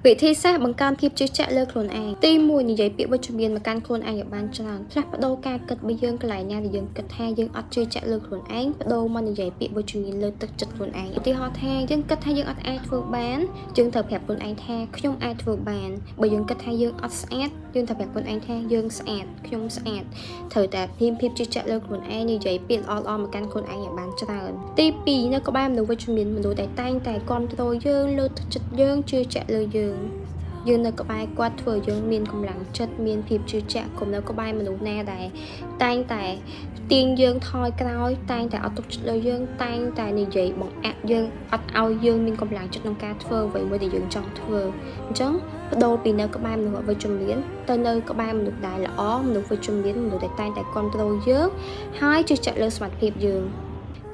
វិធីសាស្ត្របង្កើនភាពជឿជាក់លើខ្លួនឯងទី1និយាយពាក្យវិជ្ជមានមកកាន់ខ្លួនឯងឲ្យបានច្រើនផ្លាស់ប្ដូរការគិតរបស់យើងកន្លែងណាដែលយើងគិតថាយើងអត់ជឿជាក់លើខ្លួនឯងប្ដូរមកនិយាយពាក្យវិជ្ជមានលើទឹកចិត្តខ្លួនឯងឧទាហរណ៍ថាយើងគិតថាយើងអត់អាចធ្វើបានយើងត្រូវប្រាប់ខ្លួនឯងថាខ្ញុំអាចធ្វើបានបើយើងគិតថាយើងអត់ស្អាតយើងត្រូវប្រាប់ខ្លួនឯងថាយើងស្អាតខ្ញុំស្អាតត្រូវតែមានភាពជឿជាក់លើខ្លួនឯងនិយាយពាក្យល្អៗមកកាន់ខ្លួនឯងឲ្យបានច្រើនទី2នៅក្បែរមនុស្សវិជ្ជមានមនុស្សដែលតែងតែគ្រប់គ្រងយើងលើកទឹកចិត្តយើងជឿជាក់លើយើងយើងនៅក្បែរគាត់ធ្វើឲ្យយើងមានកម្លាំងចិត្តមានភាពជឿជាក់កុំនៅក្បែរមនុស្សណាដែលតែងតែទាញយើងថយក្រោយតែងតែអត់ទុកចិត្តលើយើងតែងតែនិយាយបង្អាក់យើងអត់ឲ្យយើងមានកម្លាំងចិត្តក្នុងការធ្វើអ្វីមួយដែលយើងចង់ធ្វើអញ្ចឹងប្ដូរពីនៅក្បែរមនុស្សអវិជ្ជមានទៅនៅក្បែរមនុស្សដែលល្អមនុស្សវិជ្ជមានមនុស្សដែលតែងតែគ្រប់គ្រងយើងហើយជឿជាក់លើសមត្ថភាពយើង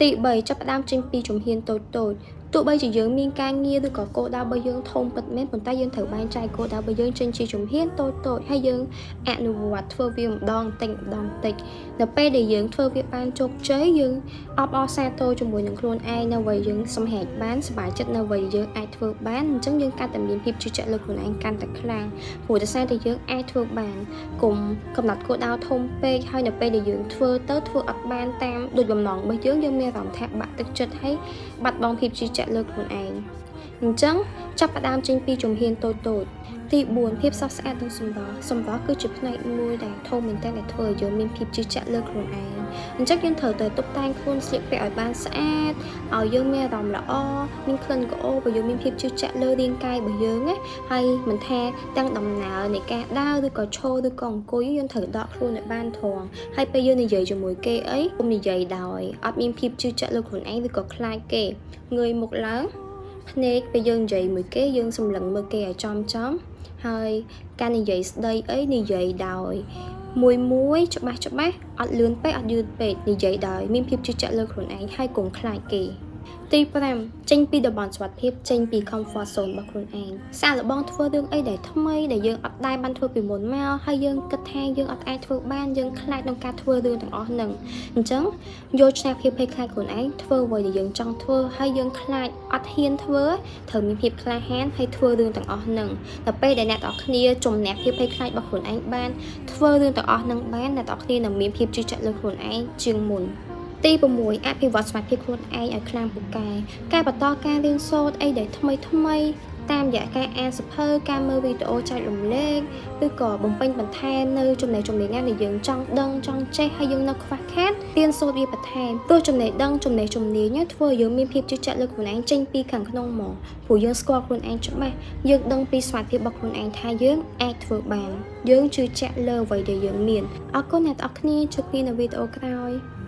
ទី3ចាប់ផ្ដើមចេញពីជំហានតូចតូចទោះបីជាយើងមានការងារឬក៏គោលដៅរបស់យើងធំពិតមែនប៉ុន្តែយើងត្រូវបែងចែកគោលដៅរបស់យើងចេញជាជំហានតូចតូចហើយយើងអនុវត្តធ្វើវាម្ដងតិចម្ដងតិចនៅពេលដែលយើងធ្វើវាបានជោគជ័យយើងអបអរសាទរជាមួយនឹងខ្លួនឯងនៅអ្វីយើងសម្រេចបានសប្បាយចិត្តនៅអ្វីយើងអាចធ្វើបានអញ្ចឹងយើងកាន់តែមានភាពជឿជាក់លើខ្លួនឯងកាន់តែខ្លាំងព្រោះដោយសារតែយើងអាចធ្វើបានកុំកំណត់គោលដៅធំពេកហើយនៅពេលដែលយើងធ្វើទៅធ្វើអត់បានតាមដូចបំណងរបស់យើងយើងមានអារម្មណ៍ថាបាក់ទឹកចិត្តហើយបាត់បង់ភាពជឿជាក់លើខ្លួនឯងអញ្ចឹងចាប់ផ្ដើមចេញពីជំហានតូចតូចទី4ភាពស្រស់ស្អាតនិងសម្រស់សម្រស់គឺជាផ្នែកមួយដែលធំមែនទែនដែលធ្វើឲ្យយើងមានភាពជឿជាក់លើខ្លួនឯងអញ្ចឹងយើងត្រូវតែតុបតែងខ្លួនស្លៀកពាក់ឲ្យបានស្អាតឲ្យយើងមានអារម្មណ៍ល្អមានក្លិនក្រអូបឲ្យយើងមានភាពជឿជាក់លើរាងកាយរបស់យើងណាហើយមិនថាទាំងដំណើរនៃការដើរឬក៏ឈរឬក៏អង្គុយយើងត្រូវដកខ្លួនឲ្យបានត្រង់ហើយពេលយើងនិយាយជាមួយគេអីកុំនិយាយដោយអត់មានភាពជឿជាក់លើខ្លួនឯងឬក៏ខ្លាចគេងើយមុខឡើងភ្នែកពេលយើងនិយាយមួយគេយើងសម្លឹងមើលគេឲ្យចំចំហើយការនិយាយស្ដីអីនិយាយដោយមួយមួយច្បាស់ច្បាស់អត់លឿនពេកអត់យឺតពេកនិយាយដោយមានភាពជឿជាក់លើខ្លួនឯងហើយកុំខ្លាចគេទី5ចេញពីតំបន់សុវត្ថិភាពចេញពី comfort zone របស់ខ្លួនឯងសាកល្បងធ្វើរឿងអីដែលថ្មីដែលយើងអត់ដែលបានធ្វើពីមុនមកហើយយើងគិតថាយើងអត់អាចធ្វើបានយើងខ្លាចក្នុងការធ្វើរឿងទាំងអស់ហ្នឹងអញ្ចឹងយកឈ្នះភាពភ័យខ្លាចខ្លួនឯងធ្វើអ្វីដែលយើងចង់ធ្វើហើយយើងខ្លាចអត់ហ៊ានធ្វើត្រូវមានភាពក្លាហានហើយធ្វើរឿងទាំងអស់ហ្នឹងដល់ពេលដែលអ្នកទាំងអស់គ្នាជំនះភាពភ័យខ្លាចរបស់ខ្លួនឯងបានធ្វើរឿងទាំងអស់ហ្នឹងបានអ្នកទាំងអស់គ្នានឹងមានភាពជឿជាក់លើខ្លួនឯងជាងមុនទី6អភិវឌ្ឍសមត្ថភាពខ្លួនឯងឲ្យខ្លាំងពូកែការបន្តការរៀនសូត្រអីដែលថ្មីថ្មីតាមរយៈការអានសៀវភៅការមើលវីដេអូចែករំលែកឬក៏បំពេញបន្ថែមនៅចំណេះជំនាញណាដែលយើងចង់ដឹងចង់ចេះហើយយើងនៅខ្វះខាតរៀនសូត្រវាបន្ថែមព្រោះចំណេះដឹងចំណេះជំនាញធ្វើឲ្យយើងមានភាពជឿជាក់លើខ្លួនឯងចេញពីខាងក្នុងមកព្រោះយើងស្គាល់ខ្លួនឯងច្បាស់យើងដឹងពីសមត្ថភាពរបស់ខ្លួនឯងថាយើងអាចធ្វើបានយើងជឿជាក់លើអ្វីដែលយើងមានអរគុណអ្នកទាំងអស់គ្នាជួបគ្នានៅវីដេអូក្រោយ។